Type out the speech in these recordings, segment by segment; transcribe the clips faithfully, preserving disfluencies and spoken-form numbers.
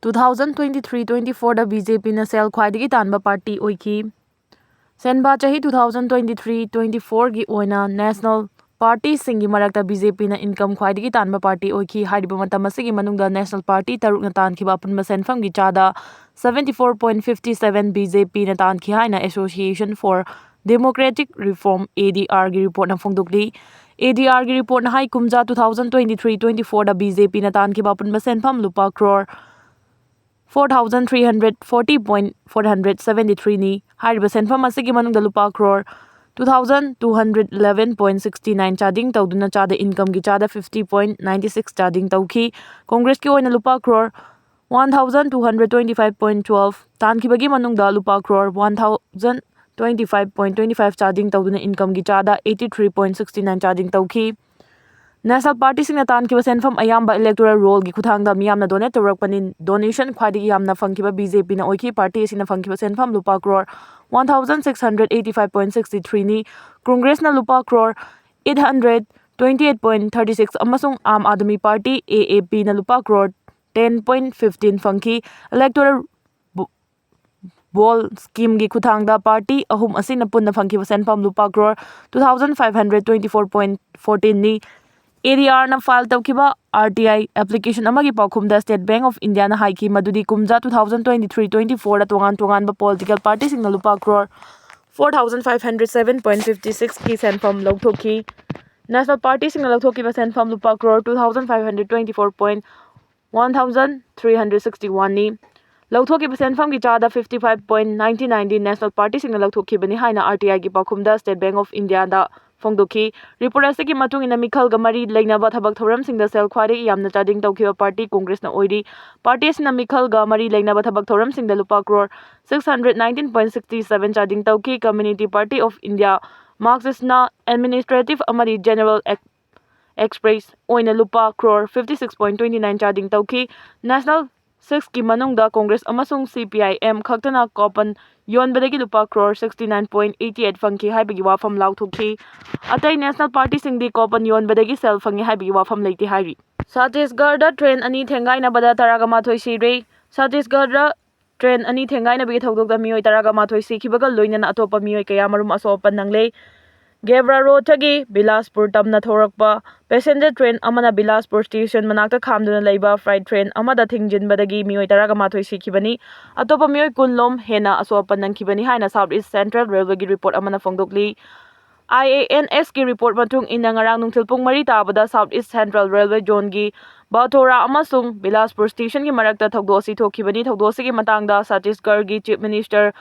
Two thousand twenty three twenty ꯐꯣꯔꯗ B J ꯄꯤꯅ ꯁꯦꯜ ꯈ꯭ꯋꯥꯏꯗꯒꯤ ꯇꯥꯟꯕ ꯄꯥꯔꯇꯤ ꯑꯣꯏꯈꯤ꯫ ꯁꯦꯟꯕꯥ ꯆꯍꯤ two thousand twenty three twenty ꯐꯣꯔꯒꯤ ꯑꯣꯏꯅ ꯅꯦꯁꯅꯦꯜ ꯄꯥꯔꯇꯤꯁꯤꯡꯒꯤ ꯃꯔꯛꯇ ꯕꯤ ꯖꯦ ꯄꯤꯅ ꯏꯟꯀꯝ ꯈ꯭ꯋꯥꯏꯗꯒꯤ ꯇꯥꯟꯕ ꯄꯥꯔꯇꯤ ꯑꯣꯏꯈꯤ꯫ ꯍꯥꯏꯔꯤꯕ ꯃꯇꯝ ꯑꯁꯤꯒꯤ ꯃꯅꯨꯡꯗ ꯅꯦꯁꯅꯦꯜ ꯄꯥꯔꯇꯤ ꯇꯔꯨꯛꯅ ꯇꯥꯟꯈꯤꯕ ꯑꯄꯨꯟꯕ ꯁꯦꯟꯐꯝꯒꯤ ꯆꯥꯗ seventy four point fifty seven B J P ꯅ ꯇꯥꯟꯈꯤ ꯍꯥꯏꯅ Association for Democratic Reform, A D R ꯒꯤ ꯔꯤꯄꯣꯔꯠꯅ ꯐꯣꯡꯗꯣꯛꯂꯤ꯫ A D R ꯒꯤ ꯔꯤꯄꯣꯔꯠꯅ ꯍꯥꯏ, ꯀꯨꯝꯖꯥ two thousand twenty three twenty ꯐꯣꯔꯗ ꯕꯤ ꯖꯦ ꯄꯤꯅ ꯇꯥꯟꯈꯤꯕ ꯑꯄꯨꯟꯕ ꯁꯦꯟꯐꯝ ꯂꯨꯄꯥ crore four thousand three hundred forty point four hundred seventy three ꯅꯤ꯫ ꯍꯥꯏꯔꯤꯕ ꯁꯦꯟꯐꯝ ꯑꯁꯤꯒꯤ ꯃꯅꯨꯡꯗ ꯂꯨꯄꯥ crore two thousand two hundred eleven point sixty nine ꯆꯥꯗꯤꯡ ꯇꯧꯗꯨꯅ ꯆꯥꯗ ꯏꯟꯀꯝꯒꯤ ꯆꯥꯗ fifty point ninety six ꯆꯥꯗꯤꯡ ꯇꯧꯈꯤ꯫ ꯀꯣꯡꯒ꯭ꯔꯦꯁꯀꯤ ꯑꯣꯏꯅ ꯂꯨꯄꯥ crore one thousand two hundred twenty five point twelve ꯇꯥꯟꯈꯤꯕꯒꯤ ꯃꯅꯨꯡꯗ ꯂꯨꯄꯥ crore one thousand twenty five point twenty five ꯆꯥꯗꯤꯡ ꯇꯧꯗꯨꯅ ꯏꯟꯀꯝꯒꯤ ꯆꯥꯗ eighty three point sixty nine ꯆꯥꯗꯤꯡ ꯇꯧꯈꯤ꯫ ꯅꯦꯁꯅꯦꯜ ꯄꯥꯔꯇꯤꯁꯤꯡꯅ ꯇꯥꯟꯈꯤꯕ ꯁꯦꯟꯐꯝ ꯑꯌꯥꯝꯕ ꯏꯂꯦꯛꯇꯣꯔꯦꯜ ꯔꯣꯜꯒꯤ ꯈꯨꯠꯊꯥꯡꯗ ꯃꯤꯌꯥꯝꯅ ꯗꯣꯅꯦꯠ ꯇꯧꯔꯛꯄꯅꯤ꯫ ꯗꯣꯅꯦꯁꯟ ꯈ꯭ꯋꯥꯏꯗꯒꯤ ꯌꯥꯝꯅ ꯐꯪꯈꯤꯕ ꯕꯤ ꯖꯦ ꯄꯤꯅ ꯑꯣꯏꯈꯤ꯫ ꯄꯥꯔꯇꯤ ꯑꯁꯤꯅ ꯐꯪꯈꯤꯕ ꯁꯦꯟꯐꯝ ꯂꯨꯄꯥ crore one thousand six hundred eighty five point sixty three ꯅꯤ꯫ ꯀꯣꯡꯒ꯭ꯔꯦꯁꯅ ꯂꯨꯄꯥ crore eight hundred twenty eight point thirty six ꯑꯃꯁꯨꯡ Aam Aadmi Party, A A P ꯅ ꯂꯨꯄꯥ ꯀ꯭ꯔꯣꯔ ten point fifteen ꯐꯪꯈꯤ꯫ ꯏꯂꯦꯛꯇꯣꯔꯦꯜ ꯕꯣꯜ ꯁ꯭ꯀꯤꯝꯒꯤ ꯈꯨꯠꯊꯥꯡꯗ ꯄꯥꯔꯇꯤ ꯑꯍꯨꯝ ꯑꯁꯤꯅ ꯄꯨꯟꯅ ꯐꯪꯈꯤꯕ ꯁꯦꯟꯐꯝ ꯂꯨꯄꯥ crore two thousand five hundred twenty four point fourteen ꯅꯤ꯫ A D R ꯅ ꯐꯥꯏꯜ ꯇꯧꯈꯤꯕ R T I ꯑꯦꯄ꯭ꯂꯤꯀꯦꯁꯟ ꯑꯃꯒꯤ ꯄꯥꯎꯈꯨꯝꯗ ꯁ꯭ꯇꯦꯠ ꯕꯦꯡꯛ ꯑꯣꯐ ꯏꯟꯗꯤꯌꯥꯅ ꯍꯥꯏꯈꯤ ꯃꯗꯨꯗꯤ ꯀꯨꯝꯖꯥ two thousand twenty three twenty fourꯗ ꯇꯣꯉꯥꯟ ꯇꯣꯉꯥꯟꯕ ꯄꯣꯂꯤꯇꯤꯀꯦꯜ ꯄꯥꯔꯇꯤꯁꯤꯡꯅ ꯂꯨꯄꯥ crore four thousand five hundred seven point fifty six ꯀꯤ ꯁꯦꯟꯐꯝ ꯂꯧꯊꯣꯛꯈꯤ꯫ ꯅꯦꯁꯅꯦꯜ ꯄꯥꯔꯇꯤꯁꯤꯡꯅ ꯂꯧꯊꯣꯛꯈꯤꯕ ꯁꯦꯟꯐꯝ ꯂꯨꯄꯥ crore two thousand five hundred twenty four point one thousand three hundred sixty one ꯅꯤ꯫ ꯂꯧꯊꯣꯛꯈꯤꯕ ꯁꯦꯟꯐꯝꯒꯤ ꯆꯥꯗ fifty five point ninety nine ꯗꯤ ꯅꯦꯁꯅꯦꯜ ꯄꯥꯔꯇꯤꯁꯤꯡꯅ ꯂꯧꯊꯣꯛꯈꯤꯕꯅꯤ ꯍꯥꯏꯅ R T I ꯒꯤ ꯄꯥꯎꯈꯨꯝꯗ ꯁ꯭ꯇꯦꯠ ꯕꯦꯡꯛ ꯑꯣꯐ ꯏꯟꯗꯤꯌꯥꯗ ꯐꯣꯡꯗꯣꯛꯈꯤ꯫ ꯔꯤꯄꯣꯔꯠ ꯑꯁꯤꯒꯤ ꯃꯇꯨꯡ ꯏꯟꯅ ꯃꯤꯈꯜꯒ ꯃꯔꯤ ꯂꯩꯅꯕ ꯊꯕꯛ ꯊꯧꯔꯝꯁꯤꯡꯗ ꯁꯦꯜ ꯈ꯭ꯋꯥꯏꯗꯒꯤ ꯌꯥꯝꯅ ꯆꯥꯗꯤꯡ ꯇꯧꯈꯤꯕ ꯄꯥꯔꯇꯤ ꯀꯣꯡꯒ꯭ꯔꯦꯁꯅ ꯑꯣꯏꯔꯤ꯫ ꯄꯥꯔꯇꯤ ꯑꯁꯤꯅ ꯃꯤꯈꯜꯒ ꯃꯔꯤ ꯂꯩꯅꯕ ꯊꯕꯛ ꯊꯧꯔꯝꯁꯤꯡꯗ ꯂꯨꯄꯥ crore six hundred nineteen point sixty seven ꯆꯥꯗꯤꯡ ꯇꯧꯈꯤ꯫ Community Party of India, Marxist ꯅ administrative ꯑꯃꯗꯤ general express ꯑꯣꯏꯅ ꯂꯨꯄꯥ crore fifty six point twenty nine ꯆꯥꯗꯤꯡ ꯇꯧꯈꯤ꯫ ꯅꯦꯁꯅꯦꯜ ꯁꯤꯛꯁꯀꯤ ꯃꯅꯨꯡꯗ ꯀꯣꯡꯒ꯭ꯔꯦꯁ ꯑꯃꯁꯨꯡ C P I M ꯈꯛꯇꯅ coupon ꯌꯣꯟꯕꯗꯒꯤ ꯂꯨꯄꯥ crore sixty nine point eighty eight ꯐꯪꯈꯤ ꯍꯥꯏꯕꯒꯤ ꯋꯥꯐꯝ ꯂꯥꯎꯊꯣꯛꯈꯤ꯫ ꯑꯇꯩ ꯅꯦꯁꯅꯦꯜ ꯄꯥꯔꯇꯤꯁꯤꯡꯗꯤ coupon ꯌꯣꯟꯕꯗꯒꯤ ꯁꯦꯜ ꯐꯪꯉꯤ ꯍꯥꯏꯕꯒꯤ ꯋꯥꯐꯝ ꯂꯩꯇꯦ ꯍꯥꯏꯔꯤ꯫ ꯆꯇꯤꯁꯒꯔꯗ ꯇ꯭ꯔꯦꯟ ꯑꯅꯤ ꯊꯦꯡꯒꯥꯏꯅꯕꯗ ꯇꯔꯥꯒ ꯃꯥꯊꯣꯏ ꯁꯤꯔꯦ꯫ ꯆꯇꯤꯁꯒꯔꯗ ꯇ꯭ꯔꯦꯟ ꯑꯅꯤ ꯊꯦꯡꯒꯥꯏꯅꯕꯒꯤ ꯊꯧꯗꯣꯛꯇ ꯃꯤꯑꯣꯏ ꯇꯔꯥꯒ ꯃꯥꯊꯣꯏ ꯁꯤꯈꯤꯕꯒ ꯂꯣꯏꯅꯅ ꯑꯇꯣꯞꯄ ꯃꯤꯑꯣꯏ ꯀꯌꯥ ꯃꯔꯨꯝ ꯑꯁꯣꯛ ꯑꯄꯟ ꯅꯪꯂꯦ꯫ ꯒꯦꯕ꯭ꯔꯥ ꯔꯣꯗꯇꯒꯤ ꯕꯤꯂꯥꯁꯄꯨꯔ ꯇꯝꯅ ꯊꯧꯔꯛꯄ ꯄꯦꯁꯦꯟꯖꯔ ꯇ꯭ꯔꯦꯟ ꯑꯃꯅ ꯕꯤꯂꯥꯁꯄꯨꯔ ꯁ꯭ꯇꯦꯁꯟ ꯃꯅꯥꯛꯇ ꯈꯥꯝꯗꯨꯅ ꯂꯩꯕ ꯐ꯭ꯔꯥꯏꯠ ꯇ꯭ꯔꯦꯟ ꯑꯃꯗ ꯊꯤꯡꯖꯤꯟꯕꯗꯒꯤ ꯃꯤꯑꯣꯏ ꯇꯔꯥꯒ ꯃꯥꯊꯣꯏ ꯁꯤꯈꯤꯕꯅꯤ꯫ ꯑꯇꯣꯞꯄ ꯃꯤꯑꯣꯏ ꯀꯨꯟ ꯂꯣꯝ ꯍꯦꯟꯅ ꯑꯁꯣꯛ ꯑꯄꯟ ꯅꯪꯈꯤꯕꯅꯤ ꯍꯥꯏꯅ ꯁꯥꯎꯠ ꯏꯁ ꯁꯦꯟꯇ꯭ꯔꯦꯜ ꯔꯦꯜꯋꯦꯒꯤ ꯔꯤꯄꯣꯔꯠ ꯑꯃꯅ ꯐꯣꯡꯗꯣꯛꯂꯤ꯫ ꯑꯥꯏ ꯑꯦ ꯑꯦꯟ ꯑꯦꯁꯀꯤ ꯔꯤꯄꯣꯔꯠ ꯃꯇꯨꯡ ꯏꯟꯅ, ꯉꯔꯥꯡ ꯅꯨꯡꯊꯤꯜ ꯄꯨꯡ ꯃꯔꯤ ꯇꯥꯕꯗ ꯁꯥꯎꯠ ꯏꯁ ꯁꯦꯟꯇ꯭ꯔꯦꯜ ꯔꯦꯜꯋꯦ ꯖꯣꯟꯒꯤ ꯕꯥꯊꯣꯔꯥ ꯑꯃꯁꯨꯡ ꯕꯤꯂꯥꯁꯄꯨꯔ ꯁ꯭ꯇꯦꯁꯟꯒꯤ ꯃꯔꯛꯇ ꯊꯧꯗꯣꯛ ꯑꯁꯤ ꯊꯣꯛꯈꯤꯕꯅꯤ꯫ ꯊꯧꯗꯣꯛ ꯑꯁꯤꯒꯤ ꯃꯇꯥꯡꯗ ꯆꯇꯤꯁꯒꯔꯒꯤ ꯆꯤꯐ ꯃꯤꯅꯤꯁꯇꯔ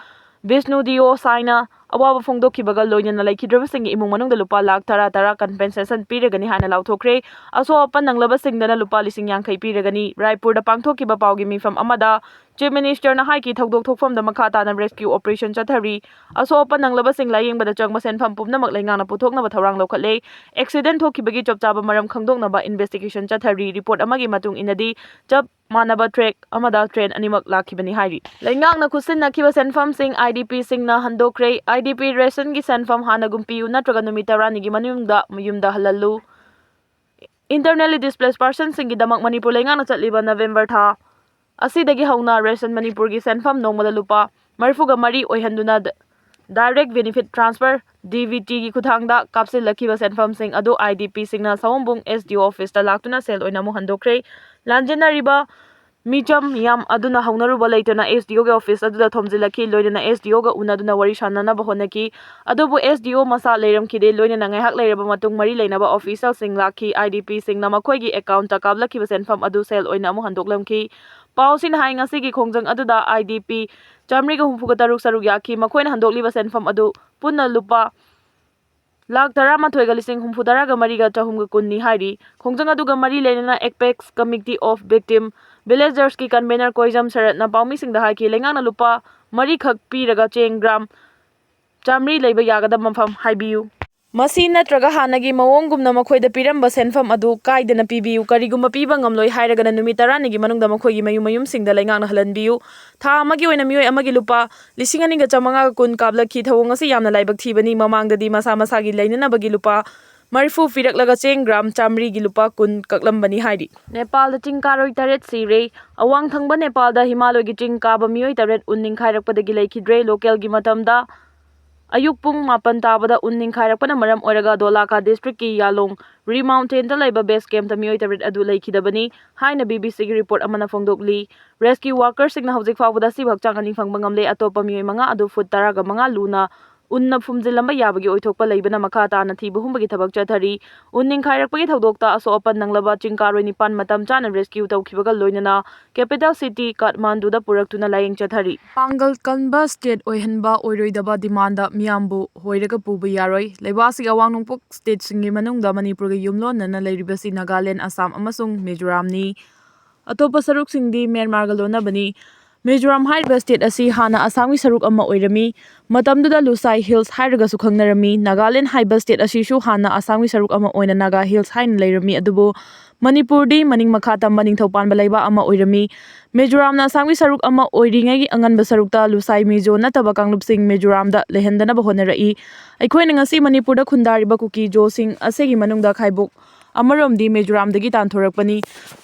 ꯕꯤꯁꯅꯨ ꯗꯤꯑꯣ ꯁꯥꯏꯅ ꯑꯋꯥꯕ ꯐꯣꯡꯗꯣꯛꯈꯤꯕꯒ ꯂꯣꯏꯅꯅ ꯂꯩꯈꯤꯗ꯭ꯔꯕꯁꯤꯡꯒꯤ ꯏꯃꯨꯡ ꯃꯅꯨꯡꯗ ꯂꯨꯄꯥ ꯂꯥꯈ ꯇꯔꯥ ꯇꯔꯥ ꯀꯝꯄꯦꯟꯁꯦꯁꯟ ꯄꯤꯔꯒꯅꯤ ꯍꯥꯏꯅ ꯂꯥꯎꯊꯣꯛꯈ꯭ꯔꯦ꯫ ꯑꯁꯣꯛ ꯑꯄꯟ ꯅꯪꯂꯕꯁꯤꯡꯗꯅ ꯂꯨꯄꯥ ꯂꯤꯁꯤꯡ ꯌꯥꯡꯈꯩ ꯄꯤꯔꯒꯅꯤ꯫ ꯔꯥꯏꯄꯨꯔꯗ ꯄꯥꯡꯊꯣꯛꯈꯤꯕ ꯄꯥꯎꯒꯤ ꯃꯤꯐꯝ ꯑꯃꯗ ꯆꯤꯐ ꯃꯤꯅꯤꯁꯇꯔꯅ ꯍꯥꯏꯈꯤ, ꯊꯧꯗꯣꯛ ꯊꯣꯛꯐꯝꯗ ꯃꯈꯥ ꯇꯥꯅ ꯔꯦꯁꯀ꯭ꯌꯨ ꯑꯣꯄꯔꯦꯁꯟ ꯆꯠꯊꯔꯤ꯫ ꯑꯁꯣꯛ ꯑꯄꯟ ꯅꯪꯂꯕꯁꯤꯡ ꯂꯥꯌꯦꯡꯕꯗ ꯆꯪꯕ ꯁꯦꯟꯐꯝ ꯄꯨꯝꯅꯃꯛ ꯂꯩꯉꯥꯛꯅ ꯄꯨꯊꯣꯛꯅꯕ ꯊꯧꯔꯥꯡ ꯂꯧꯈꯠꯂꯦ꯫ ꯑꯦꯛꯁꯤꯗꯦꯟ ꯊꯣꯛꯈꯤꯕꯒꯤ ꯆꯞ ꯆꯥꯕ ꯃꯔꯝ ꯈꯪꯗꯣꯛꯅꯕ ꯏꯟꯚꯦꯁꯇꯤꯒꯦꯁꯟ ꯆꯠꯊꯔꯤ꯫ ꯔꯤꯄꯣꯔꯠ ꯑꯃꯒꯤ ꯃꯇꯨꯡ ꯏꯟꯅꯗꯤ, ꯆꯞ ꯃꯥꯟꯅꯕ ꯇ꯭ꯔꯦꯛ ꯑꯃꯗ ꯇ꯭ꯔꯦꯟ ꯑꯅꯤꯃꯛ ꯂꯥꯛꯈꯤꯕꯅꯤ ꯍꯥꯏꯔꯤ꯫ ꯂꯩꯉꯥꯛꯅ ꯈꯨꯠꯁꯤꯟꯅꯈꯤꯕ ꯁꯦꯟꯐꯝꯁꯤꯡ ꯑꯥꯏ ꯗꯤ ꯄꯤꯁꯤꯡꯅ ꯍꯟꯗꯣꯛꯈ꯭ꯔꯦ꯫ ꯑꯥꯏ ꯗꯤ ꯄꯤ ꯔꯦꯁꯟꯒꯤ ꯁꯦꯟꯐꯝ ꯍꯥꯟꯅꯒꯨꯝ ꯄꯤꯌꯨ ꯅꯠꯇ꯭ꯔꯒ ꯅꯨꯃꯤꯠ ꯇꯔꯥꯅꯤꯒꯤ ꯃꯅꯨꯡꯗ ꯃꯌꯨꯝꯗ ꯍꯜꯍꯜꯂꯨ꯫ Internally displaced personꯁꯤꯡꯒꯤꯗꯃꯛ ꯃꯅꯤꯄꯨꯔ ꯂꯩꯉꯥꯛꯅ ꯆꯠꯂꯤꯕ ꯅꯕꯦꯝꯕꯔ ꯊꯥ ꯑꯁꯤꯗꯒꯤ ꯍꯧꯅ ꯔꯦꯁꯟ ꯃꯅꯤꯄꯨꯔꯒꯤ ꯁꯦꯟꯐꯝ ꯅꯣꯡꯃꯗ ꯂꯨꯄꯥ ꯃꯔꯤꯐꯨꯒ ꯃꯔꯤ ꯑꯣꯏꯍꯟꯗꯨꯅ ꯗ-, Direct Benefit Transfer, D B ꯇꯤꯒꯤ ꯈꯨꯠꯊꯥꯡꯗ ꯀꯥꯞꯁꯤꯜꯂꯛꯈꯤꯕ ꯁꯦꯟꯐꯝꯁꯤꯡ ꯑꯗꯨ ꯑꯥꯏ ꯗꯤ ꯄꯤꯁꯤꯡꯅ ꯁꯑꯣꯝꯕꯨꯡ ꯑꯦꯁ ꯗꯤ ꯑꯣ ꯑꯣꯐꯤꯁꯇ ꯂꯥꯛꯇꯨꯅ ꯁꯦꯜ ꯑꯣꯏꯅ ꯑꯃꯨꯛ ꯍꯟꯗꯣꯛꯈ꯭ꯔꯦ꯫ ꯂꯥꯟꯖꯦꯟꯅꯔꯤꯕ ꯃꯤꯆꯝ ꯃꯤꯌꯥꯝ ꯑꯗꯨꯅ ꯍꯧꯅꯔꯨꯕ ꯂꯩꯇꯅ ꯑꯦꯁ ꯗꯤ ꯑꯣꯒꯤ ꯑꯣꯐꯤꯁ ꯑꯗꯨꯗ ꯊꯣꯝꯖꯤꯜꯂꯛꯈꯤ꯫ ꯂꯣꯏꯅꯅ ꯑꯦꯁ ꯗꯤ ꯑꯣꯒ ꯎꯅꯗꯨꯅ ꯋꯥꯔꯤ ꯁꯥꯟꯅꯅꯕ ꯍꯣꯠꯅꯈꯤ꯫ ꯑꯗꯨꯕꯨ ꯑꯦꯁ ꯗꯤ ꯑꯣ ꯃꯁꯥ ꯂꯩꯔꯝꯈꯤꯗꯦ꯫ ꯂꯣꯏꯅꯅ ꯉꯥꯏꯍꯥꯛ ꯂꯩꯔꯕ ꯃꯇꯨꯡ ꯃꯔꯤ ꯂꯩꯅꯕ ꯑꯣꯐꯤꯁꯤꯌꯦꯜꯁꯤꯡ ꯂꯥꯛꯈꯤ꯫ ꯑꯥꯏ ꯗꯤ ꯄꯤꯁꯤꯡꯅ ꯃꯈꯣꯏꯒꯤ ꯑꯦꯀꯥꯎꯟꯇ ꯀꯥꯞꯂꯛꯈꯤꯕ ꯁꯦꯟꯐꯝ ꯑꯗꯨ ꯁꯦꯜ ꯑꯣꯏꯅ ꯑꯃꯨꯛ ꯍꯟꯗꯣꯛꯂꯝꯈꯤ꯫ ꯄꯥꯎꯁꯤꯅ ꯍꯥꯏ, ꯉꯁꯤꯒꯤ ꯈꯣꯡꯖꯪ ꯑꯗꯨꯗ ꯑꯥꯏ ꯗꯤ ꯄꯤ ꯆꯥꯃꯔꯤꯒ ꯍꯨꯝꯐꯨꯒ ꯇꯔꯨꯛ ꯁꯔꯨꯛ ꯌꯥꯈꯤ꯫ ꯃꯈꯣꯏꯅ ꯍꯟꯗꯣꯛꯂꯤꯕ ꯁꯦꯟꯐꯝ ꯑꯗꯨ ꯄꯨꯟꯅ ꯂꯨꯄꯥ ꯂꯥꯈ ꯇꯔꯥꯃꯥꯊꯣꯏꯒ ꯂꯤꯁꯤꯡ ꯍꯨꯝꯐꯨꯇꯔꯥꯒ ꯃꯔꯤꯒ ꯆꯍꯨꯝꯒ ꯀꯨꯟꯅꯤ ꯍꯥꯏꯔꯤ꯫ ꯈꯣꯡꯖꯪ ꯑꯗꯨꯒ ꯃꯔꯤ ꯂꯩꯅꯅ Apex Committee of Victim Villagersꯀꯤ convener ꯀꯣꯏꯖꯝ ꯁꯔꯠꯅ ꯄꯥꯎꯃꯤꯁꯤꯡꯗ ꯍꯥꯏꯈꯤ, ꯂꯩꯉꯥꯛꯅ ꯂꯨꯄꯥ ꯃꯔꯤꯈꯛ ꯄꯤꯔꯒ ꯆꯦꯡ ꯒ꯭ꯔꯥꯝ ꯆꯥꯃꯔꯤ ꯂꯩꯕ ꯌꯥꯒꯗꯕ ꯃꯐꯝ ꯍꯥꯏꯕꯤꯌꯨ꯫ ꯃꯁꯤ ꯅꯠꯇ꯭ꯔꯒ ꯍꯥꯟꯅꯒꯤ ꯃꯑꯣꯡꯒꯨꯝꯅ ꯃꯈꯣꯏꯗ ꯄꯤꯔꯝꯕ ꯁꯦꯟꯐꯝ ꯑꯗꯨ ꯀꯥꯏꯗꯅ ꯄꯤꯕꯤꯌꯨ꯫ ꯀꯔꯤꯒꯨꯝꯕ ꯄꯤꯕ ꯉꯝꯂꯣꯏ ꯍꯥꯏꯔꯒꯅ ꯅꯨꯃꯤꯠ ꯇꯔꯥꯅꯤꯒꯤ ꯃꯅꯨꯡꯗ ꯃꯈꯣꯏꯒꯤ ꯃꯌꯨꯝ ꯃꯌꯨꯝꯁꯤꯡꯗ ꯂꯩꯉꯥꯛꯅ ꯍꯜꯍꯟꯕꯤꯌꯨ꯫ ꯊꯥ ꯑꯃꯒꯤ ꯑꯣꯏꯅ ꯃꯤꯑꯣꯏ ꯑꯃꯒꯤ ꯂꯨꯄꯥ ꯂꯤꯁꯤꯡ ꯑꯅꯤꯒ ꯆꯥꯃꯉꯥꯒ ꯀꯨꯟ ꯀꯥꯞꯂꯛꯈꯤ꯫ ꯊꯧꯑꯣꯡ ꯑꯁꯤ ꯌꯥꯝꯅ ꯂꯥꯏꯕꯛ ꯊꯤꯕꯅꯤ꯫ ꯃꯃꯥꯡꯗꯗꯤ ꯃꯁꯥ ꯃꯁꯥꯒꯤ ꯂꯩꯅꯅꯕꯒꯤ ꯂꯨꯄꯥ ꯃꯔꯤꯐꯨ ꯄꯤꯔꯛꯂꯒ ꯆꯦꯡ ꯒ꯭ꯔꯥꯝ ꯆꯥꯃꯔꯤꯒꯤ ꯂꯨꯄꯥ ꯀꯨꯟ ꯀꯛꯂꯝꯕꯅꯤ ꯍꯥꯏꯔꯤ꯫ ꯅꯦꯄꯥꯜꯗ ꯆꯤꯡ ꯀꯥꯔꯣꯏ ꯇꯔꯦꯠ ꯁꯤꯔꯦ꯫ ꯑꯋꯥꯡ ꯊꯪꯕ ꯅꯦꯄꯥꯜꯗ ꯍꯤꯃꯥꯂꯣꯏꯒꯤ ꯆꯤꯡ ꯀꯥꯕ ꯃꯤꯑꯣꯏ ꯇꯔꯦꯠ ꯎꯟ ꯅꯤꯡꯈꯥꯏꯔꯛꯄꯗꯒꯤ ꯂꯩꯈꯤꯗ꯭ꯔꯦ꯫ ꯂꯣꯀꯦꯜꯒꯤ ꯃꯇꯝꯗ ꯑꯌꯨꯛ ꯄꯨꯡ ꯃꯥꯄꯟ ꯇꯥꯕꯗ ꯎꯟ ꯅꯤꯡꯈꯥꯏꯔꯛꯄꯅ ꯃꯔꯝ ꯑꯣꯏꯔꯒ ꯗꯣꯂꯥꯀꯥ ꯗꯤꯁꯇ꯭ꯔꯤꯛꯀꯤ ꯌꯥꯂꯣꯡ ꯔꯤ ꯃꯥꯎꯟꯇꯦꯟꯗ ꯂꯩꯕ ꯕꯦꯁ ꯀꯦꯝꯞꯇ ꯃꯤꯑꯣꯏ ꯇꯔꯦꯠ ꯑꯗꯨ ꯂꯩꯈꯤꯗꯕꯅꯤ ꯍꯥꯏꯅ ꯕꯤ ꯕꯤ ꯁꯤꯒꯤ ꯔꯤꯄꯣꯔꯠ ꯑꯃꯅ ꯐꯣꯡꯗꯣꯛꯂꯤ꯫ ꯔꯦꯁꯀ꯭ꯌꯨ ꯋꯥꯔꯀꯔꯁꯤꯡꯅ ꯍꯧꯖꯤꯛ ꯐꯥꯎꯕꯗ ꯑꯁꯤꯕ ꯍꯛꯆꯥꯡ ꯑꯅꯤ ꯐꯪꯕ ꯉꯝꯂꯦ꯫ ꯑꯇꯣꯞꯄ ꯃꯤꯑꯣꯏ ꯃꯉꯥ ꯑꯗꯨ ꯐꯨꯠ ꯇꯔꯥꯒ ꯃꯉꯥ ꯂꯨꯅ ꯎꯟꯅ ꯐꯨꯝꯖꯤꯜꯂꯝꯕ ꯌꯥꯕꯒꯤ ꯑꯣꯏꯊꯣꯛꯄ ꯂꯩꯕꯅ ꯃꯈꯥ ꯇꯥꯅ ꯊꯤꯕ ꯍꯨꯝꯕꯒꯤ ꯊꯕꯛ ꯆꯠꯊꯔꯤ꯫ ꯎꯟ ꯅꯤꯡꯈꯥꯏꯔꯛꯄꯒꯤ ꯊꯧꯗꯣꯛꯇ ꯑꯁꯣꯛ ꯑꯄꯟ ꯅꯪꯂꯕ ꯆꯤꯡ ꯀꯥꯔꯣꯏ ꯅꯤꯄꯥꯟ ꯃꯇꯝ ꯆꯥꯅ ꯔꯦꯁꯀ꯭ꯌꯨ ꯇꯧꯈꯤꯕꯒ ꯂꯣꯏꯅꯅ ꯀꯦꯄꯤꯇꯦꯜ ꯁꯤꯇꯤ ꯀꯥꯊꯃꯥꯟꯗꯨꯗ ꯄꯨꯔꯛꯇꯨꯅ ꯂꯥꯌꯦꯡ ꯆꯠꯊꯔꯤ꯫ ꯄꯥꯡꯒꯜ ꯀꯟꯕ ꯁ꯭ꯇꯦꯠ ꯑꯣꯏꯍꯟꯕ ꯑꯣꯏꯔꯣꯏꯗꯕ ꯗꯤꯃꯥꯟꯗ ꯃꯤꯌꯥꯝꯕꯨ ꯍꯣꯏꯔꯒ ꯄꯨꯕ ꯌꯥꯔꯣꯏ꯫ ꯂꯩꯕꯥꯛ ꯑꯁꯤꯒꯤ ꯑꯋꯥꯡ ꯅꯣꯡꯄꯣꯛ ꯁ꯭ꯇꯦꯠꯁꯤꯡꯒꯤ ꯃꯅꯨꯡꯗ ꯃꯅꯤꯄꯨꯔꯒ ꯌꯨꯝꯂꯣꯟꯅꯅ ꯂꯩꯔꯤꯕꯁꯤ ꯅꯥꯒꯥꯂꯦꯟ, ꯑꯁꯥꯝ ꯑꯃꯁꯨꯡ ꯃꯤꯖꯣꯔꯥꯝꯅꯤ꯫ ꯑꯇꯣꯞꯄ ꯁꯔꯨꯛꯁꯤꯡꯗꯤ ꯃ꯭ꯌꯥꯟꯃꯥꯔꯒ ꯂꯣꯟꯅꯕꯅꯤ꯫ ꯃꯤꯖꯣꯔꯥꯝ ꯍꯥꯏꯔꯤꯕ ꯁ꯭ꯇꯦꯠ ꯑꯁꯤ ꯍꯥꯟꯅ ꯑꯁꯥꯝꯒꯤ ꯁꯔꯨꯛ ꯑꯃ ꯑꯣꯏꯔꯝꯃꯤ꯫ ꯃꯇꯝꯗꯨꯗ ꯂꯨꯁꯥꯏ ꯍꯤꯜꯁ ꯍꯥꯏꯔꯒꯁꯨ ꯈꯪꯅꯔꯝꯃꯤ꯫ ꯅꯥꯒꯥꯂꯦꯟ ꯍꯥꯏꯕ ꯁ꯭ꯇꯦꯠ ꯑꯁꯤꯁꯨ ꯍꯥꯟꯅ ꯑꯁꯥꯝꯒꯤ ꯁꯔꯨꯛ ꯑꯃ ꯑꯣꯏꯅ ꯅꯥꯒꯥ ꯍꯤꯜꯁ ꯍꯥꯏꯅ ꯂꯩꯔꯝꯃꯤ, ꯑꯗꯨꯕꯨ ꯃꯅꯤꯄꯨꯔꯗꯤ ꯃꯅꯤꯡ ꯃꯈꯥ ꯇꯝꯕ ꯅꯤꯡꯊꯧ ꯄꯥꯟꯕ ꯂꯩꯕꯥꯛ ꯑꯃ ꯑꯣꯏꯔꯝꯃꯤ꯫ ꯃꯤꯖꯣꯔꯥꯝꯅ ꯑꯁꯥꯝꯒꯤ ꯁꯔꯨꯛ ꯑꯃ ꯑꯣꯏꯔꯤꯉꯩꯒꯤ ꯑꯉꯟꯕ ꯁꯔꯨꯛꯇ ꯂꯨꯁꯥꯏ ꯃꯤꯖꯣ ꯅꯠꯇꯕ ꯀꯥꯡꯂꯨꯞꯁꯤꯡ ꯃꯤꯖꯣꯔꯥꯝꯗ ꯂꯩꯍꯟꯗꯅꯕ ꯍꯣꯠꯅꯔꯛꯏ꯫ ꯑꯩꯈꯣꯏꯅ ꯉꯁꯤ ꯃꯅꯤꯄꯨꯔꯗ ꯈꯨꯟꯗꯥꯔꯤꯕ ꯀꯨꯀꯤ ꯖꯣꯁꯤꯡ ꯑꯁꯤꯒꯤ ꯃꯅꯨꯡꯗ ꯈꯥꯏꯕꯣꯛ ꯑꯃꯔꯣꯝꯗꯤ ꯃꯤꯖꯣꯔꯥꯝꯗꯒꯤ ꯇꯥꯟꯊꯣꯔꯛꯄꯅꯤ꯫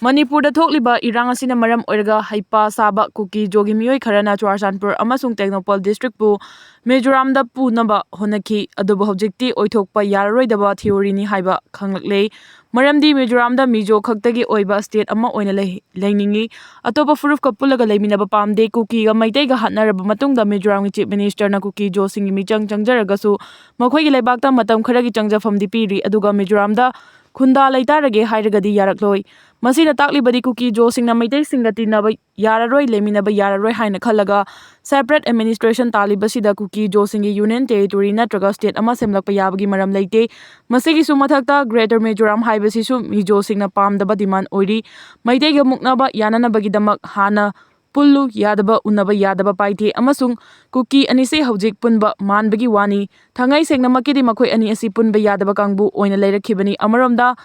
ꯃꯅꯤꯄꯨꯔꯗ ꯊꯣꯛꯂꯤꯕ ꯏꯔꯥꯡ ꯑꯁꯤꯅ ꯃꯔꯝ ꯑꯣꯏꯔꯒ ꯍꯩꯄꯥ ꯁꯥꯕ ꯀꯨꯀꯤ ꯖꯣꯒꯤ ꯃꯤꯑꯣꯏ ꯈꯔꯅ ꯆꯨꯔꯥꯆꯥꯟꯄꯨꯔ ꯑꯃꯁꯨꯡ ꯇꯦꯡꯅꯧꯄꯜ ꯗꯤꯁꯇ꯭ꯔꯤꯛꯄꯨ ꯃꯤꯖꯣꯔꯥꯝꯗ ꯄꯨꯅꯕ ꯍꯣꯠꯅꯈꯤ, ꯑꯗꯨꯕꯨ ꯍꯧꯖꯤꯛꯇꯤ ꯑꯣꯏꯊꯣꯛꯄ ꯌꯥꯔꯔꯣꯏꯗꯕ ꯊꯤꯑꯣꯔꯤꯅꯤ ꯍꯥꯏꯕ ꯈꯪꯂꯛꯂꯦ꯫ ꯃꯔꯝꯗꯤ ꯃꯤꯖꯣꯔꯥꯝꯗ ꯃꯤꯖꯣ ꯈꯛꯇꯒꯤ ꯑꯣꯏꯕ ꯁ꯭ꯇꯦꯠ ꯑꯃ ꯑꯣꯏꯅ ꯂꯩ-, ꯂꯩꯅꯤꯡꯏ꯫ ꯑꯇꯣꯞꯄ ꯐꯨꯔꯨꯞꯀ ꯄꯨꯜꯂꯒ ꯂꯩꯃꯤꯟꯅꯕ ꯄꯥꯝꯗꯦ꯫ ꯀꯨꯀꯤꯒ ꯃꯩꯇꯩꯒ ꯍꯥꯠꯅꯔꯕ ꯃꯇꯨꯡꯗ ꯃꯤꯖꯣꯔꯥꯝꯒꯤ ꯆꯤꯐ ꯃꯤꯅꯤꯁꯇꯔꯅ ꯀꯨꯀꯤ ꯖꯣꯁꯤꯡꯒꯤ ꯃꯤꯆꯪ ꯆꯪꯖꯔꯒꯁꯨ ꯃꯈꯣꯏꯒꯤ ꯂꯩꯕꯥꯛꯇ ꯃꯇꯝ ꯈꯔꯒꯤ ꯆꯪꯖꯐꯝꯗꯤ ꯄꯤꯔꯤ, ꯑꯗꯨꯒ ꯃꯤꯖꯣꯔꯥꯝꯗ ꯈꯨꯟꯗꯥ ꯂꯩꯇꯥꯔꯒꯦ ꯍꯥꯏꯔꯒꯗꯤ ꯌꯥꯔꯛꯂꯣꯏ꯫ ꯃꯁꯤꯅ ꯇꯥꯛꯂꯤꯕꯗꯤ ꯀꯨꯀꯤ ꯖꯣꯁꯤꯡꯅ ꯃꯩꯇꯩꯁꯤꯡꯒ ꯇꯤꯟꯅꯕ ꯌꯥꯔꯔꯣꯏ, ꯂꯩꯃꯤꯟꯅꯕ ꯌꯥꯔꯔꯣꯏ ꯍꯥꯏꯅ ꯈꯜꯂꯒ ꯁꯦꯄꯔꯦꯠ ꯑꯦꯗꯃꯤꯅꯤꯁꯇ꯭ꯔꯦꯁꯟ ꯇꯥꯜꯂꯤꯕꯁꯤꯗ ꯀꯨꯀꯤ ꯖꯣꯁꯤꯡꯒꯤ ꯌꯨꯅꯤꯌꯟ ꯇꯦꯔꯤꯇꯣꯔꯤ ꯅꯠꯇ꯭ꯔꯒ ꯁ꯭ꯇꯦꯠ ꯑꯃ ꯁꯦꯝꯂꯛꯄ ꯌꯥꯕꯒꯤ ꯃꯔꯝ ꯂꯩꯇꯦ꯫ ꯃꯁꯤꯒꯤꯁꯨ ꯃꯊꯛꯇ ꯒ꯭ꯔꯦꯇꯔ ꯃꯤꯖꯣꯔꯥꯝ ꯍꯥꯏꯕꯁꯤꯁꯨ ꯃꯤꯖꯣꯁꯤꯡꯅ ꯄꯥꯝꯗꯕ ꯗꯤꯃꯥꯟ ꯑꯣꯏꯔꯤ꯫ ꯃꯩꯇꯩꯒ ꯃꯨꯛꯅꯕ ꯌꯥꯅꯅꯕꯒꯤꯗꯃꯛ ꯍꯥꯟꯅ ꯄꯨꯜꯂꯨ ꯌꯥꯗꯕ, ꯎꯅꯕ ꯌꯥꯗꯕ ꯄꯥꯏꯊꯦ ꯑꯃꯁꯨꯡ ꯀꯨꯀꯤ ꯑꯅꯤꯁꯤ ꯍꯧꯖꯤꯛ ꯄꯨꯟꯕ ꯃꯥꯟꯕꯒꯤ ꯋꯥꯅꯤ꯫ ꯊꯥꯡꯉꯩ ꯁꯦꯡꯅꯃꯛꯀꯤꯗꯤ ꯃꯈꯣꯏ ꯑꯅꯤ ꯑꯁꯤ ꯄꯨꯟꯕ ꯌꯥꯗꯕ ꯀꯥꯡꯕꯨ ꯑꯣꯏꯅ ꯂꯩꯔꯛꯈꯤꯕꯅꯤ꯫ ꯑꯃꯔꯣꯝꯗ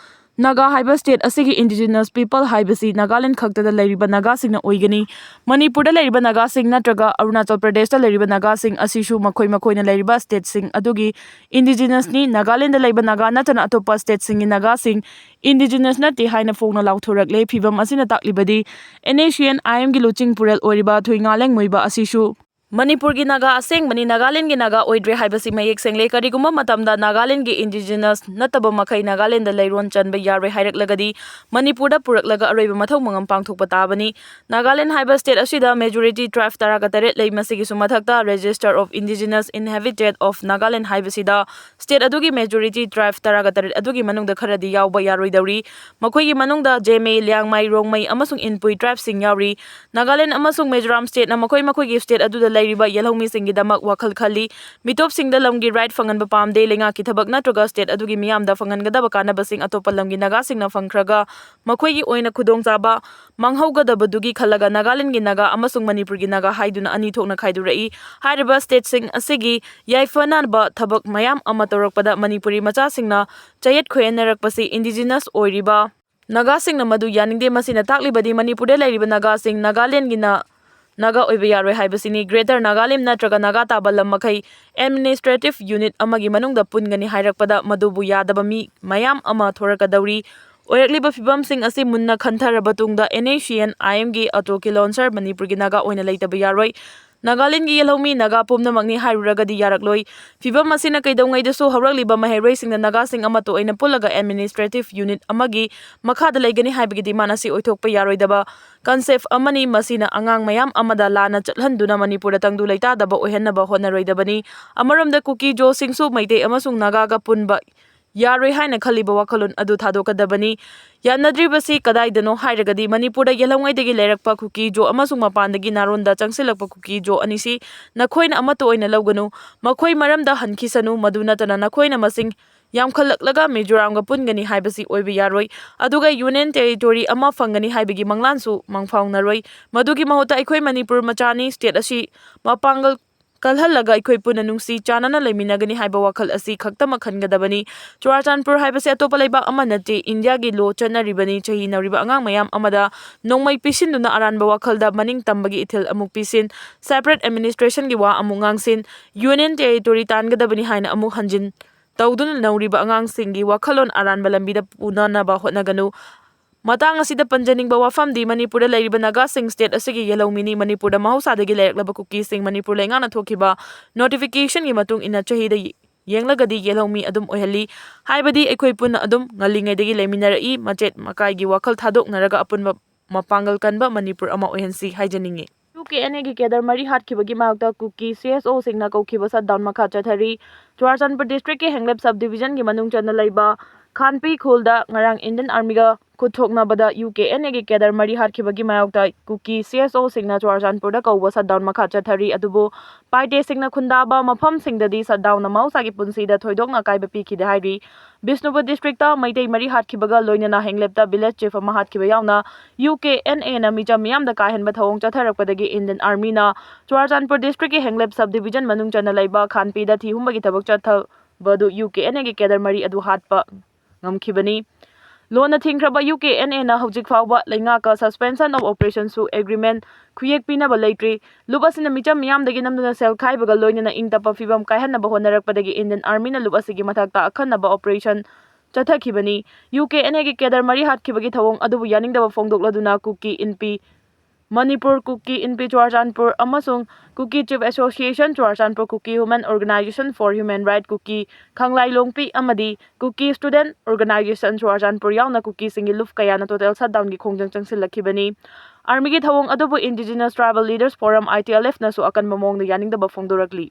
ꯅꯥꯒꯥ ꯍꯥꯏꯕ state ꯑꯁꯤꯒꯤ indigenous people ꯍꯥꯏꯕꯁꯤ ꯅꯥꯒꯥꯂꯦꯟ ꯈꯛꯇꯗ ꯂꯩꯔꯤꯕ ꯅꯥꯒꯥꯁꯤꯡꯅ ꯑꯣꯏꯒꯅꯤ꯫ ꯃꯅꯤꯄꯨꯔꯗ ꯂꯩꯔꯤꯕ ꯅꯥꯒꯥꯁꯤꯡ ꯅꯠꯇ꯭ꯔꯒ ꯑꯔꯨꯅꯥꯆꯜ ꯄ꯭ꯔꯗꯦꯁꯇ ꯂꯩꯔꯤꯕ ꯅꯥꯒꯥꯁꯤꯡ ꯑꯁꯤꯁꯨ ꯃꯈꯣꯏ ꯃꯈꯣꯏꯅ ꯂꯩꯔꯤꯕ stateꯁꯤꯡ ꯑꯗꯨꯒꯤ indigenousꯅꯤ꯫ ꯅꯥꯒꯥꯂꯦꯟꯗ ꯂꯩꯕ ꯅꯥꯒꯥ ꯅꯠꯇꯅ ꯑꯇꯣꯞꯄ stateꯁꯤꯡꯒꯤ ꯅꯥꯒꯥꯁꯤꯡ indigenous ꯅꯠꯇꯦ ꯍꯥꯏꯅ ꯐꯣꯡꯅ ꯂꯥꯎꯊꯣꯔꯛꯂꯦ꯫ ꯐꯤꯚꯝ ꯑꯁꯤꯅ ꯇꯥꯛꯂꯤꯕꯗꯤ NACN-IM-ꯒꯤ ꯂꯨꯆꯤꯡꯄꯨꯔꯦꯜ ꯑꯣꯏꯔꯤꯕ ꯊꯨꯏꯉꯥꯂꯦꯡ ꯃꯣꯏꯕ ꯑꯁꯤꯁꯨ ꯃꯅꯤꯄꯨꯔꯒꯤ ꯅꯥꯒꯥ ꯑꯁꯦꯡꯕꯅꯤ, ꯅꯥꯒꯥꯂꯦꯟꯗꯒꯤ ꯅꯥꯒꯥ ꯑꯣꯏꯗ꯭ꯔꯦ ꯍꯥꯏꯕꯁꯤ ꯃꯌꯦꯛ ꯁꯦꯡꯂꯦ꯫ ꯀꯔꯤꯒꯨꯝꯕ ꯃꯇꯝꯗ ꯅꯥꯒꯥꯂꯦꯟꯗꯒꯤ indigenous ꯅꯠꯇꯕ ꯃꯈꯩ ꯅꯥꯒꯥꯂꯦꯟꯗ ꯂꯩꯔꯣꯟ ꯆꯟꯕ ꯌꯥꯔꯣꯏ ꯍꯥꯏꯔꯛꯂꯒꯗꯤ ꯃꯅꯤꯄꯨꯔꯗ ꯄꯨꯔꯛꯂꯒ ꯑꯔꯣꯏꯕ ꯃꯊꯧ ꯃꯉꯝ ꯄꯥꯡꯊꯣꯛꯄ ꯇꯥꯕꯅꯤ꯫ ꯅꯥꯒꯥꯂꯦꯟ ꯍꯥꯏꯕ state ꯑꯁꯤꯗ majority tribe ꯇꯔꯥꯒ ꯇꯔꯦꯠ ꯂꯩ꯫ ꯃꯁꯤꯒꯤꯁꯨ ꯃꯊꯛꯇ Register of Indigenous Inhabitant of Nagaland ꯍꯥꯏꯕꯁꯤꯗ state ꯑꯗꯨꯒꯤ majority tribe ꯇꯔꯥꯒ ꯇꯔꯦꯠ ꯑꯗꯨꯒꯤ ꯃꯅꯨꯡꯗ ꯈꯔꯗꯤ ꯌꯥꯎꯕ ꯌꯥꯔꯣꯏꯗꯧꯔꯤ꯫ ꯃꯈꯣꯏꯒꯤ ꯃꯅꯨꯡꯗ ꯖꯦꯃꯦ, ꯂꯤꯌꯥꯡꯃꯩ, ꯔꯣꯡꯃꯩ ꯑꯃꯁꯨꯡ ꯏꯟꯄꯨꯏ tribeꯁꯤꯡ ꯌꯥꯎꯔꯤ꯫ ꯅꯥꯒꯥꯂꯦꯟ ꯑꯃꯁꯨꯡ ꯃꯤꯖꯣꯔꯥꯝ stateꯅ ꯃꯈꯣꯏ ꯃꯈꯣꯏꯒꯤ state ꯑꯗꯨꯗ ꯂꯩꯔꯤꯕ ꯌꯦꯜꯍꯧꯃꯤꯁꯤꯡꯒꯤꯗꯃꯛ ꯋꯥꯈꯜ ꯈꯜꯂꯤ꯫ ꯃꯤꯇꯣꯞꯁꯤꯡꯗ ꯂꯝꯒꯤ right ꯐꯪꯍꯟꯕ ꯄꯥꯝꯗꯦ꯫ ꯂꯩꯉꯥꯛꯀꯤ ꯊꯕꯛ ꯅꯠꯇ꯭ꯔꯒ state ꯑꯗꯨꯒꯤ ꯃꯤꯌꯥꯝꯗ ꯐꯪꯍꯟꯒꯗꯕ ꯀꯥꯟꯅꯕꯁꯤꯡ ꯑꯇꯣꯞꯄ ꯂꯝꯒꯤ ꯅꯥꯒꯥꯁꯤꯡꯅ ꯐꯪꯈ꯭ꯔꯒ ꯃꯈꯣꯏꯒꯤ ꯑꯣꯏꯅ ꯈꯨꯗꯣꯡꯆꯥꯕ ꯃꯥꯡꯍꯧꯒꯗꯕꯗꯨꯒꯤ ꯈꯜꯂꯒ ꯅꯥꯒꯥꯂꯦꯟꯒꯤ ꯅꯥꯒꯥ ꯑꯃꯁꯨꯡ ꯃꯅꯤꯄꯨꯔꯒꯤ ꯅꯥꯒꯥ ꯍꯥꯏꯗꯨꯅ ꯑꯅꯤ ꯊꯣꯛꯅ ꯈꯥꯏꯗꯣꯔꯛꯏ꯫ ꯍꯥꯏꯔꯤꯕ stateꯁꯤꯡ ꯑꯁꯤꯒꯤ ꯌꯥꯏꯐꯅꯕ ꯊꯕꯛ ꯃꯌꯥꯝ ꯑꯃ ꯇꯧꯔꯛꯄꯗ ꯃꯅꯤꯄꯨꯔꯤ ꯃꯆꯥꯁꯤꯡꯅ ꯆꯌꯦꯠ ꯈꯣꯏꯌꯦꯠꯅꯔꯛꯄꯁꯤ indigenous ꯑꯣꯏꯔꯤꯕ ꯅꯥꯒꯥꯁꯤꯡꯅ ꯃꯗꯨ ꯌꯥꯅꯤꯡꯗꯦ꯫ ꯃꯁꯤꯅ ꯇꯥꯛꯂꯤꯕꯗꯤ ꯃꯅꯤꯄꯨꯔꯗ ꯂꯩꯔꯤꯕ ꯅꯥꯒꯥꯁꯤꯡ ꯅꯥꯒꯥꯂꯦꯟꯒꯤ ꯅꯥ-, ꯅꯥꯒꯥ ꯑꯣꯏꯕ ꯌꯥꯔꯣꯏ ꯍꯥꯏꯕꯁꯤꯅꯤ꯫ Greater Nagalim ꯅꯠꯇ꯭ꯔꯒ ꯅꯥꯒꯥ ꯇꯥꯕ ꯂꯝ ꯃꯈꯩ administrative unit ꯑꯃꯒꯤ ꯃꯅꯨꯡꯗ ꯄꯨꯟꯒꯅꯤ ꯍꯥꯏꯔꯛꯄꯗ ꯃꯗꯨꯕꯨ ꯌꯥꯗꯕ ꯃꯤ ꯃꯌꯥꯝ ꯑꯃ ꯊꯣꯔꯛꯀꯗꯧꯔꯤ꯫ ꯑꯣꯏꯔꯛꯂꯤꯕ ꯐꯤꯕꯝꯁꯤꯡ ꯑꯁꯤ ꯃꯨꯟꯅ ꯈꯟꯊꯔꯕ ꯇꯨꯡꯗ NACN-IM-ꯒꯤ ꯑꯇꯣꯀꯤ ꯂꯣꯟꯁꯔ ꯃꯅꯤꯄꯨꯔꯒꯤ ꯅꯥꯒꯥ ꯑꯣꯏꯅ ꯂꯩꯇꯕ ꯌꯥꯔꯣꯏ꯫ ꯅꯥꯒꯥꯂꯦꯟꯒꯤ ꯌꯦꯜꯍꯧꯃꯤ ꯅꯥꯒꯥ ꯄꯨꯝꯅꯃꯛꯅꯤ ꯍꯥꯏꯔꯨꯔꯒꯗꯤ ꯌꯥꯔꯛꯂꯣꯏ꯫ ꯐꯤꯕꯝ ꯑꯁꯤꯅ ꯀꯩꯗꯧꯉꯩꯗꯁꯨ ꯍꯧꯔꯛꯂꯤꯕ ꯃꯍꯩꯔꯣꯏꯁꯤꯡꯅ ꯅꯥꯒꯥꯁꯤꯡ ꯑꯃꯠꯇ ꯑꯣꯏꯅ ꯄꯨꯜꯂꯒ administrative unit ꯑꯃꯒꯤ ꯃꯈꯥꯗ ꯂꯩꯒꯅꯤ ꯍꯥꯏꯕꯒꯤ demand ꯑꯁꯤ ꯑꯣꯏꯊꯣꯛꯄ ꯌꯥꯔꯣꯏꯗꯕ concept ꯑꯃꯅꯤ꯫ ꯃꯁꯤꯅ ꯑꯉꯥꯡ ꯃꯌꯥꯝ ꯑꯃꯗ ꯂꯥꯟꯅ ꯆꯠꯍꯟꯗꯨꯅ ꯃꯅꯤꯄꯨꯔꯗ ꯇꯪꯗꯨ ꯂꯩꯇꯥꯗꯕ ꯑꯣꯏꯍꯟꯅꯕ ꯍꯣꯠꯅꯔꯣꯏꯗꯕꯅꯤ꯫ ꯑꯃꯔꯣꯝꯗ ꯀꯨꯀꯤ ꯖꯣꯁꯤꯡꯁꯨ ꯃꯩꯇꯩ ꯑꯃꯁꯨꯡ ꯅꯥꯒꯥꯒ ꯄꯨꯟꯕ ꯌꯥꯔꯣꯏ ꯍꯥꯏꯅ ꯈꯜꯂꯤꯕ ꯋꯥꯈꯜꯂꯣꯟ ꯑꯗꯨ ꯊꯥꯗꯣꯛꯀꯗꯕꯅꯤ꯫ ꯌꯥꯅꯗ꯭ꯔꯤꯕꯁꯤ ꯀꯗꯥꯏꯗꯅꯣ ꯍꯥꯏꯔꯒꯗꯤ ꯃꯅꯤꯄꯨꯔꯗ ꯌꯦꯜꯍꯧꯉꯩꯗꯒꯤ ꯂꯩꯔꯛꯄ ꯀꯨꯀꯤ ꯖꯣ ꯑꯃꯁꯨꯡ ꯃꯄꯥꯟꯗꯒꯤ ꯅꯥꯔꯣꯟꯗ ꯆꯪꯁꯤꯜꯂꯛꯄ ꯀꯨꯀꯤ ꯖꯣ ꯑꯅꯤꯁꯤ ꯅꯈꯣꯏꯅ ꯑꯃꯠꯇ ꯑꯣꯏꯅ ꯂꯧꯒꯅꯨ꯫ ꯃꯈꯣꯏ ꯃꯔꯝꯗ ꯍꯟꯈꯤꯁꯅꯨ꯫ ꯃꯗꯨ ꯅꯠꯇꯅ ꯅꯈꯣꯏꯅ ꯃꯁꯤꯡ ꯌꯥꯝꯈꯠꯂꯛꯂꯒ ꯃꯤꯖꯣꯔꯥꯝꯒ ꯄꯨꯟꯒꯅꯤ ꯍꯥꯏꯕꯁꯤ ꯑꯣꯏꯕ ꯌꯥꯔꯣꯏ꯫ ꯑꯗꯨꯒ union territory ꯑꯃ ꯐꯪꯒꯅꯤ ꯍꯥꯏꯕꯒꯤ ꯃꯪꯂꯥꯟꯁꯨ ꯃꯪꯐꯥꯎꯅꯔꯣꯏ꯫ ꯃꯗꯨꯒꯤ ꯃꯍꯨꯠꯇ ꯑꯩꯈꯣꯏ ꯃꯅꯤꯄꯨꯔ ꯃꯆꯥꯅꯤ, state ꯑꯁꯤ ꯃꯄꯥꯡꯒꯜ ꯀꯜꯍꯜꯂꯒ ꯑꯩꯈꯣꯏ ꯄꯨꯟꯅ ꯅꯨꯡꯁꯤ ꯆꯥꯟꯅꯅ ꯂꯩꯃꯤꯟꯅꯒꯅꯤ ꯍꯥꯏꯕ ꯋꯥꯈꯜ ꯑꯁꯤ ꯈꯛꯇꯃꯛ ꯈꯟꯒꯗꯕꯅꯤ꯫ ꯆꯨꯔꯥꯆꯥꯟꯄꯨꯔ ꯍꯥꯏꯕꯁꯤ ꯑꯇꯣꯞꯄ ꯂꯩꯕꯥꯛ ꯑꯃ ꯅꯠꯇꯦ, ꯏꯟꯗꯤꯌꯥꯒꯤ ꯂꯣ ꯆꯠꯅꯔꯤꯕꯅꯤ꯫ ꯆꯍꯤ ꯅꯧꯔꯤꯕ ꯑꯉꯥꯡ ꯃꯌꯥꯝ ꯑꯃꯗ ꯅꯣꯡꯃꯩ ꯄꯤꯁꯤꯟꯗꯨꯅ ꯑꯔꯥꯟꯕ ꯋꯥꯈꯜꯗ ꯃꯅꯤꯡ ꯇꯝꯕꯒꯤ ꯏꯊꯤꯜ ꯑꯃꯨꯛ ꯄꯤꯁꯤꯟ, separate administrationꯒꯤ ꯋꯥ ꯑꯃꯨꯛ ꯉꯥꯡꯁꯤꯟ, union territory ꯇꯥꯟꯒꯗꯕꯅꯤ ꯍꯥꯏꯅ ꯑꯃꯨꯛ ꯍꯟꯖꯤꯟ ꯇꯧꯗꯨꯅ ꯅꯧꯔꯤꯕ ꯑꯉꯥꯡꯁꯤꯡꯒꯤ ꯋꯥꯈꯜꯂꯣꯟ ꯑꯔꯥꯟꯕ ꯂꯝꯕꯤꯗ ꯄꯨꯅꯅꯕ ꯍꯣꯠꯅꯒꯅꯨ꯫ ꯃꯇꯥꯡ ꯑꯁꯤꯗ ꯄꯟꯖꯅꯤꯡꯕ ꯋꯥꯐꯝꯗꯤ ꯃꯅꯤꯄꯨꯔꯗ ꯂꯩꯔꯤꯕ ꯅꯥꯒꯥꯁꯤꯡ state ꯑꯁꯤꯒꯤ ꯌꯦꯜꯍꯧꯃꯤꯅꯤ꯫ ꯃꯅꯤꯄꯨꯔꯗ ꯃꯍꯧꯁꯥꯗꯒꯤ ꯂꯩꯔꯛꯂꯕ ꯀꯨꯀꯤꯁꯤꯡ ꯃꯅꯤꯄꯨꯔ ꯂꯩꯉꯥꯛꯅ ꯊꯣꯛꯈꯤꯕ notificationꯒꯤ ꯃꯇꯨꯡ ꯏꯟꯅ ꯆꯍꯤꯗ ꯌꯦꯡꯂꯒꯗꯤ ꯌꯦꯜꯍꯧꯃꯤ ꯑꯗꯨꯝ ꯑꯣꯏꯍꯜꯂꯤ꯫ ꯍꯥꯏꯕꯗꯤ ꯑꯩꯈꯣꯏ ꯄꯨꯟꯅ ꯑꯗꯨꯝ ꯉꯜꯂꯤꯉꯩꯗꯒꯤ ꯂꯩꯃꯤꯟꯅꯔꯛꯏ꯫ ꯃꯆꯦꯠ ꯃꯀꯥꯏꯒꯤ ꯋꯥꯈꯜ ꯊꯥꯗꯣꯛꯅꯔꯒ ꯑꯄꯨꯟꯕ ꯃꯄꯥꯡꯒꯜ ꯀꯟꯕ ꯃꯅꯤꯄꯨꯔ ꯑꯃ ꯑꯣꯏꯍꯟꯁꯤ ꯍꯥꯏꯖꯅꯤꯡꯏ꯫ UKNAꯒꯤ cadre ꯃꯔꯤ ꯍꯥꯠꯈꯤꯕꯒꯤ ꯃꯥꯌꯣꯛꯇ ꯀꯨꯀꯤ CSOꯁꯤꯡꯅ ꯀꯧꯈꯤꯕ shutdown ꯃꯈꯥ ꯆꯠꯊꯔꯤ꯫ ꯆꯨꯔꯥꯆꯥꯟꯄꯨꯔ districtꯀꯤ ꯍꯦꯡꯂꯦꯞ subdivisionꯒꯤ ꯃꯅꯨꯡ ꯆꯟꯅ ꯂꯩꯕ ꯈꯥꯟꯄꯤ ꯈꯨꯜꯗ ꯉꯔꯥꯡ Indian Armyꯒ ꯈꯨꯠ ꯊꯣꯛꯅꯕꯗ UKNAꯒꯤ cadre ꯃꯔꯤ ꯍꯥꯠꯈꯤꯕꯒꯤ ꯃꯥꯌꯣꯛꯇ ꯀꯨꯀꯤ CSOꯁꯤꯡꯅ ꯆꯨꯔꯥꯆꯥꯟꯄꯨꯔꯗ ꯀꯧꯕ shutdown ꯃꯈꯥ ꯆꯠꯊꯔꯤ꯫ ꯑꯗꯨꯕꯨ ꯄꯥꯏꯇꯦꯁꯤꯡꯅ ꯈꯨꯟꯗꯥꯕ ꯃꯐꯝꯁꯤꯡꯗꯗꯤ shutdownꯅ ꯃꯍꯧꯁꯥꯒꯤ ꯄꯨꯟꯁꯤꯗ ꯊꯣꯏꯗꯣꯛꯅ ꯑꯀꯥꯏꯕ ꯄꯤꯈꯤꯗꯦ ꯍꯥꯏꯔꯤ꯫ ꯕꯤꯁꯅꯨꯄꯨꯔ districtꯇ ꯃꯩꯇꯩ ꯃꯔꯤ ꯍꯥꯠꯈꯤꯕꯒ ꯂꯣꯏꯅꯅ ꯍꯦꯡꯂꯦꯞꯇ village chief ꯑꯃ ꯍꯥꯠꯈꯤꯕ ꯌꯥꯎꯅ UKNAꯅ ꯃꯤꯆꯝ ꯃꯤꯌꯥꯝꯗ ꯀꯥꯍꯦꯟꯕ ꯊꯧꯑꯣꯡ ꯆꯠꯊꯔꯛꯄꯗꯒꯤ Indian Armyꯅ ꯆꯨꯔꯥꯆꯥꯟꯄꯨꯔ districtꯀꯤ ꯍꯦꯡꯂꯦꯞ subdivision ꯃꯅꯨꯡ ꯆꯟꯅ ꯂꯩꯕ ꯈꯥꯟꯄꯤꯗ ꯊꯤ ꯍꯨꯝꯕꯒꯤ ꯊꯕꯛ ꯆꯠꯊꯕꯗꯨ UKNAꯒꯤ cadre ꯃꯔꯤ ꯑꯗꯨ ꯍꯥꯠꯄ ꯉꯝꯈꯤꯕꯅꯤ꯫ ꯂꯣꯟꯅ ꯊꯤꯡꯈ꯭ꯔꯕ UKNAꯅ ꯍꯧꯖꯤꯛ ꯐꯥꯎꯕ ꯂꯩꯉꯥꯛꯀ suspension of operationꯁꯨ agreement ꯈꯨꯌꯦꯛ ꯄꯤꯅꯕ ꯂꯩꯇ꯭ꯔꯤ꯫ ꯂꯨꯞ ꯑꯁꯤꯅ ꯃꯤꯆꯝ ꯃꯤꯌꯥꯝꯗꯒꯤ ꯅꯝꯗꯨꯅ ꯁꯦꯜ ꯈꯥꯏꯕꯒ ꯂꯣꯏꯅꯅ ꯏꯪ ꯇꯞꯄ ꯐꯤꯕꯝ ꯀꯥꯏꯍꯟꯅꯕ ꯍꯣꯠꯅꯔꯛꯄꯗꯒꯤ Indian Armyꯅ ꯂꯨꯞ ꯑꯁꯤꯒꯤ ꯃꯊꯛꯇ ꯑꯈꯟꯅꯕ operation ꯆꯠꯊꯈꯤꯕꯅꯤ꯫ UKNAꯒꯤ cadre ꯃꯔꯤ ꯍꯥꯠꯈꯤꯕꯒꯤ ꯊꯧꯑꯣꯡ ꯑꯗꯨꯕꯨ ꯌꯥꯅꯤꯡꯗꯕ ꯐꯣꯡꯗꯣꯛꯂꯗꯨꯅ ꯀꯨꯀꯤ ꯏꯟꯄꯤ ꯃꯅꯤꯄꯨꯔ, ꯀꯨꯀꯤ ꯏꯟꯄꯤ ꯆꯨꯔꯥꯆꯥꯟꯄꯨꯔ ꯑꯃꯁꯨꯡ Kuki Chief Association Churachandpur, Kuki Women Organization for Human Rights, ꯀꯨꯀꯤ ꯈꯥꯡꯂꯥꯏ ꯂꯣꯡꯄꯤ ꯑꯃꯗꯤ Kuki Student Organization Churachandpur ꯌꯥꯎꯅ ꯀꯨꯀꯤꯁꯤꯡꯒꯤ ꯂꯨꯞ ꯀꯌꯥꯅ total shutdownꯒꯤ ꯈꯣꯡꯖꯪ ꯆꯪꯁꯤꯜꯂꯛꯈꯤꯕꯅꯤ꯫ Armyꯒꯤ ꯊꯧꯑꯣꯡ ꯑꯗꯨꯕꯨ Indigenous Tribal Leaders Forum, ITLFꯅꯁꯨ ꯑꯀꯟꯕ ꯃꯑꯣꯡꯗ ꯌꯥꯅꯤꯡꯗꯕ ꯐꯣꯡꯗꯣꯔꯛꯂꯤ꯫